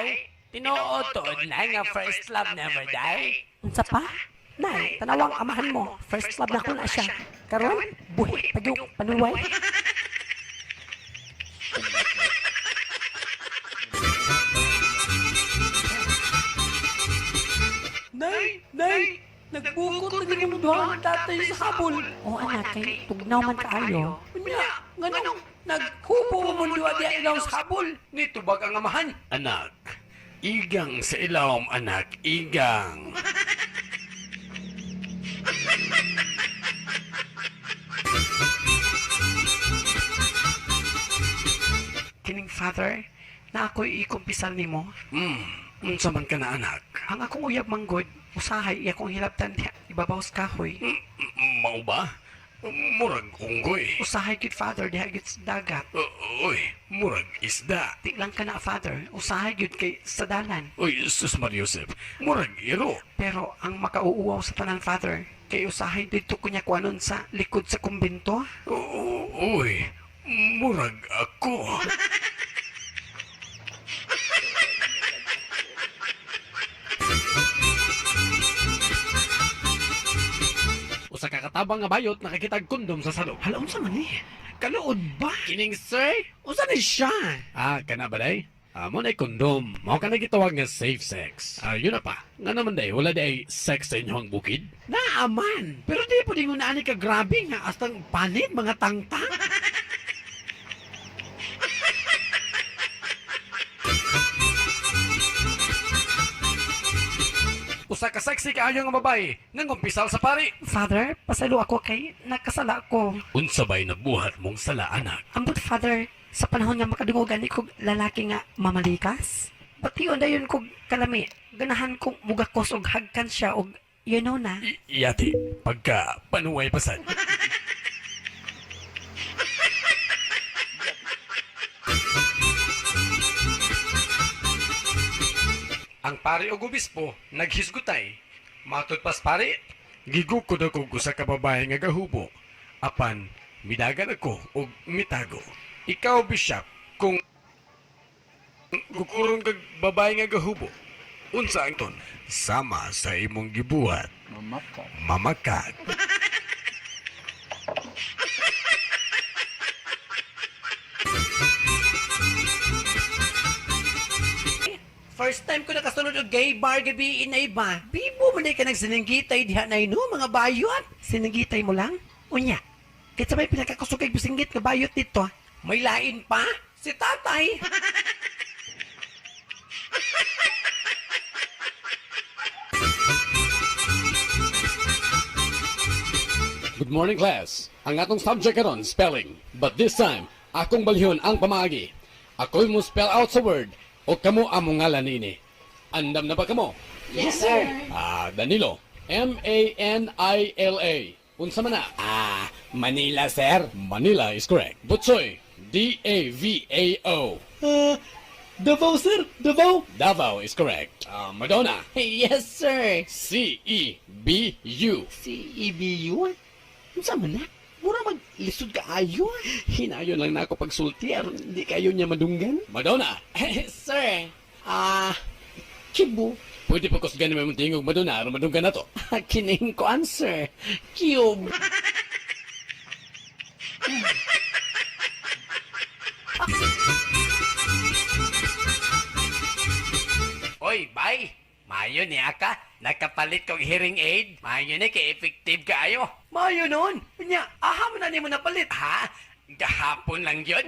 Nay, tinuod tuod na nga first love never die. Unsa pa? Nay, tanawang amahan mo. First love na ko na siya. Karon, buhi pagyug panuway. Nay, nay, nagbukot na ni duha ang tatay sa habol. O anak, kay tugnaw man kaayo. Unya, nganong naghubo mo duha diya ilaw sa habol. Nitubag ang amahan. Anak, igang sa ilawom, anak, igang. Kining father, na ako'y ikumpisal nimo. Unsa man ka na, anak? Ang akong uyab manggod, usahay iya kong hilabtan diha ibabaw sa kahoy. Mao ba? Murag unggoy. Usahay gyud father diha gyud sa dagat. Uy, murag isda. Di lang ka na father, usahay gyud kay sa dalan. Uy, sus Mariusep, murag iro. Pero ang makauuwaw sa tanan father, kay usahay didto ko niya kuanon sa likod sa kumbento. Uy, murag ako. Usa ka katabang nga bayot nakakitag kondom sa salop. Hala, unsa man ni? Kaluod ba? Kining sir? Unsa ni siya? Ah, kana ba day? Ah, mo na kondom. Mao ka na gitawag nga safe sex. Ah, yun na pa. Nga naman day, wala day sex sa inyong bukid. Naaman. Pero di po dingon ani ka grabe nga astang panit mga tangtang. Usa ka sexy kaayo nga babae nangumpisal sa pari. Father, pasaylo ako kay nakasala ko. Unsa bay nabuhat mong sala, anak? Ambot father, sa panahon nga makadungog gani kog lalaki nga mamalikas. Bation dayon kog kalami. Ganahan kong mugakos og hagkan siya og you know na. Yati, pagka panuway pasad. Ang pari og obispo naghisgutay. Matud pas pari, Gigukod ako og usa ka babae nga gahubo. Apan midagan ako og mitago. Ikaw, bishop, kung kukurong kag babae nga gahubo, unsa ang ton? Sama sa imong gibuhat, Mamakak. mamakag. First time ko nakasunod og gay bar gabi inay ba. Bibo man ka nagsininggitay diha nay no mga bayot. Sinagitay mo lang? Unya, kitsa may pinakakusog kay bisinggit nga bayot dito. May lain pa si tatay. Good morning, class. Ang atong subject karon spelling. But this time, akong balhon ang pamaagi. Ako'y mo spell out sa word o kamo among ngalan niini. Andam na ba kamo? Yes, sir. Ah, Danilo. Manila. Unsa man na? Ah, Manila sir. Manila is correct. Butsoy. Davao. Davao sir, Davao. Davao is correct. Ah, Madonna. Yes sir. Cebu. CEBU? Unsa man na? Mura maglisod ka ayo. Hinayon lang na ako pagsulti aron hindi kayo niya madunggan. Madonna. Sir, ah, Kibu. Pwede pa kusgan naman mong tingog Madonna aron madunggan na to. Kining ko answer. Cube. Oy, bay. Mayo ni aka. Nakapalit kog hearing aid. Mayo ni kay effective kaayo. Mayo nun. Unya, aha mo na nimo napalit. Ha? Gahapon lang yun.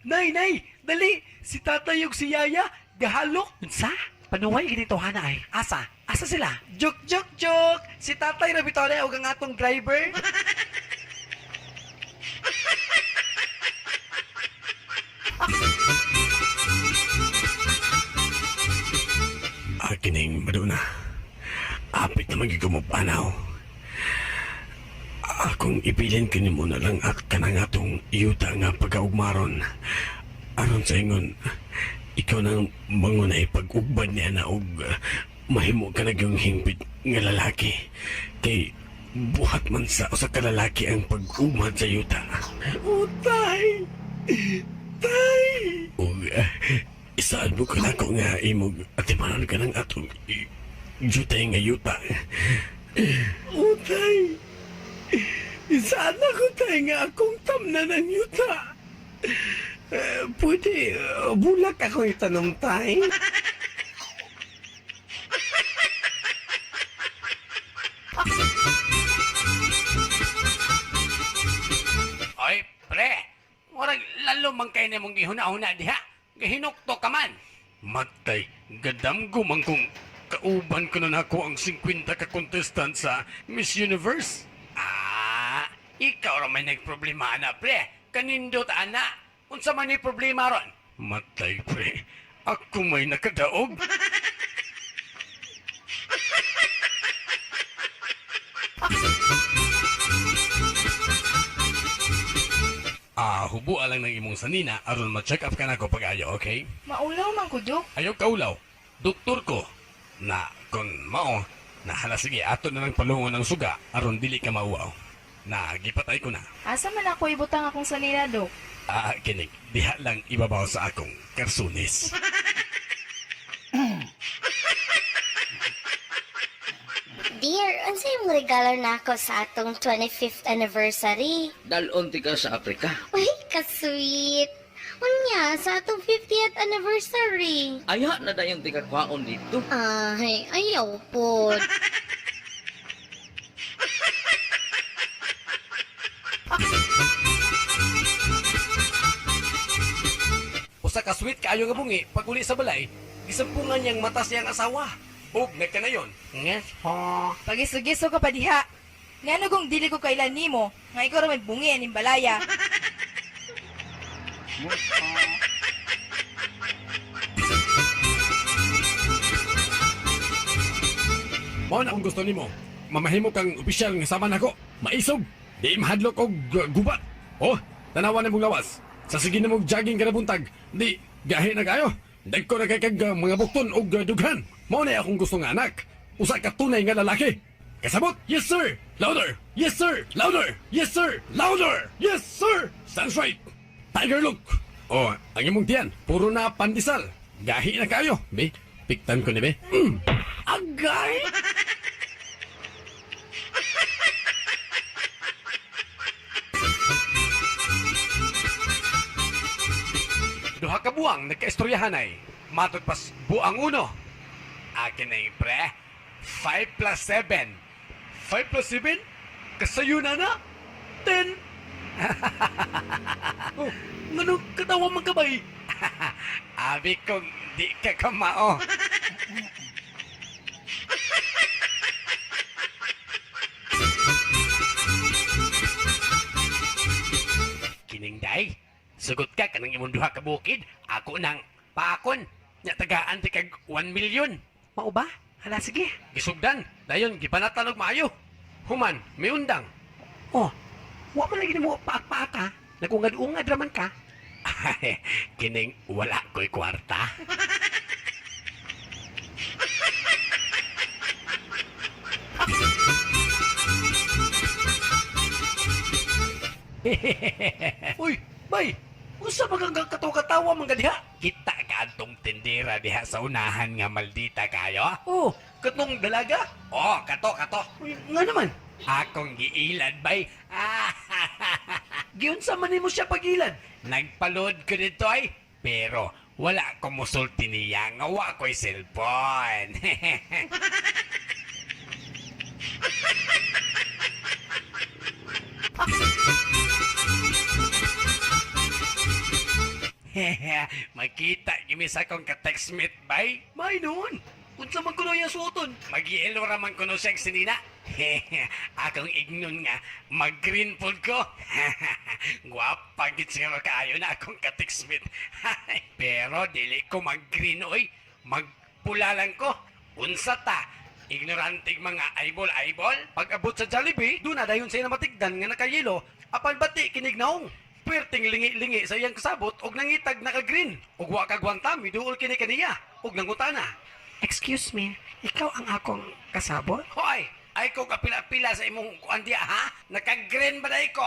Nay, nay, dali. Si tatay ug si yaya gahalok. Unsa? Panuway ganito hana ay. Asa? Asa sila? Joke, joke, joke. Si tatay ra bitaw na og ang atong driver. Akining Madonna. Apit na magigumupanaw. Akong ibilin kini mo na lang at kanang atong yuta nga pagkaugmaron. Aron sa ingon, ikaw nang mangunay pag-ugbad niya na og mahimo ka na yung hingpit nga lalaki. Kay Buhat man sa usa ka lalaki ang pag-umad sa yuta. Oh, tay! Tay! Ug isaan mo ka nako nga imong atimanon ka ng atong jutay nga yuta. Oh, tay! Isaan ako, tay, nga akong tamnan ang yuta. Eh, pwede, bulak ako itanong, tay. Oy, pre. Murag lalo man kay nimong gihuna-huna diha. Gihinukto ka man. Matay, gadamgo man kung kauban ko na nako ang 50 ka contestant sa Miss Universe. Ah, ikaw ra may nagproblema ana, pre. Kanindot ana. Unsa man ni problema ron? Matay, pre. Ako may nakadaog. Ah, hubuan lang ng imong sanina aron ma-check up ka nako pag-ayo, okay? Maulaw man ko, Dok. Ayaw kaulaw. Doktor ko. Na, kung mao, na hala sige, ato na lang palungon ng suga aron dili ka mauwaw. Na, gipatay ko na. Asa man ako ibutang akong sanina, Dok? Ah, kinig, diha lang ibabaw sa akong karsunis. Dear, unsa imong regalo nako sa atong 25th anniversary? Dalon ti ka sa Afrika. Uy, ka-sweet. Unya, sa atong 50th anniversary. Aya na dayon ti ka kwaon dito. Ay, ayaw po. Usa ka sweet kaayo nga bungi, pag uli sa balay, gisampungan niyang mata siyang asawa. Ug nagkanayon. Yes po. Pagiso-giso ka pa diha. Ngano kung dili ko kailan nimo, nga ikaw ra may bungi aning balaya. Mao na kung gusto nimo. Mamahimo kang opisyal nga sama nako. Maisog, di mahadlok og gubat. Oh, tanawa na mong lawas. Sa sige na mong jogging kada buntag, di gahi na kayo. Dagko na kay kag mga bukton og dughan. Mao na akong gusto nga anak. Usa ka tunay nga lalaki. Kasabot? Yes sir. Louder. Yes sir. Louder. Yes sir. Louder. Yes sir. Stand straight. Tiger look. Oh, ang imong tiyan, puro na pandesal. Gahi na kayo. Be, piktan ko ni be. Agay! Duha ka buwang nagkaistoryahanay. Matod pas buang uno. Akin na yung pre. 5 plus 7. 5 plus 7? Kasayo na na. 10. Oh, nganong katawa man ka bay? Abi kong di ka kamao. Kining day, sugot ka kanang imong duha ka bukid, ako nang paakon. Nya tagaan ti kag 1 million. Mao ba? Hala, sige. Gisugdan, dayon gibanatan og maayo. Human, miundang. Oh, wa man lagi nimo paak-paak ha. Nagungad-ungad raman ka. Ay, kining wala ko'y kwarta. Uy, bay, unsa ba kang katawa-katawa man ka diha? Kita ka atong tindera diha sa unahan nga maldita kayo. Oh, Katong dalaga? Oh, kato, kato. uy, nga naman. Akong giilad, bay. Giunsa man nimo siya pagilad. Nagpaload ko dito ay. Pero wala ko musulti niya nga wa ko'y cellphone. Makita gimi sa akong ka-textmate bay. May noon. Unsa man kuno yang suoton? Mag-yelo raman kuno siyang sinina. Akong ignon nga, mag-green pod ko. Gwapa gid siguro kaayo na akong ka-textmate. Pero dili ko mag-green oy. Magpula lang ko. Unsa ta? Ignoranting mga eyeball-eyeball? Pag abot sa Jollibee, doon na dayon siya namatigdan nga nakayelo, apan bati kinig naong. Puwerteng lingi-lingi sa iyang kasabot og nangitag naka-green. Og wa kagwanta, miduol kini kaniya og nangutana. Excuse me, ikaw ang akong kasabot? Hoy, Ay ko kapila-pila sa imong kuan diya, ha? Naka-green ba dai ko?